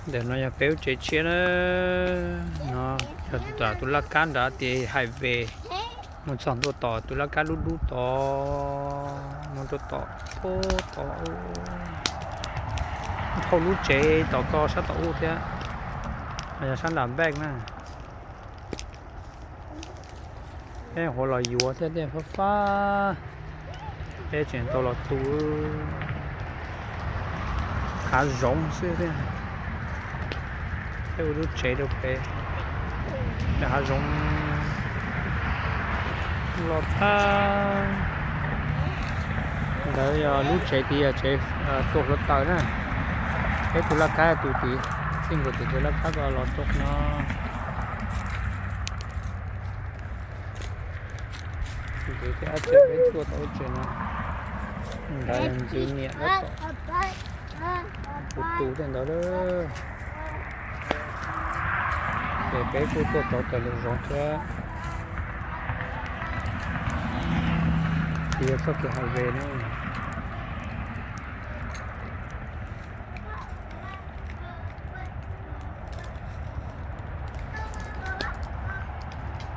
Ntawm no yog peb lub tsev tshiab na. No yog tom tus laj kab nrad tias highway, mus txog ntua tom tus laj kab dub dub tod, mus rau tom, tom, dhau lub tsev tom ko sab tom ub thiab, ho yog sab nram npej na. Peb nyuam qhuav los yuav thiab, tiaj fab fab, peb tseem tau los tu hav zoov xwb thiab. Peb ua lub tsev rau pem, hav zoov los tag. Ntawd yog lub tsev tid, yog tsev tua hluav taws na. Peb tus laj kab tus tid, txij nkaus tim tus laj kab ko los rau no. Ntxwv thiab dab tsi peb tuaj tau lub tsev no. Ntawd yog ntxwv niam tab tom tus tus tej ntawd lawm. Ces peb kuj tuaj tau tawm lub zoov thiab. Ces yog txoj kev highway na.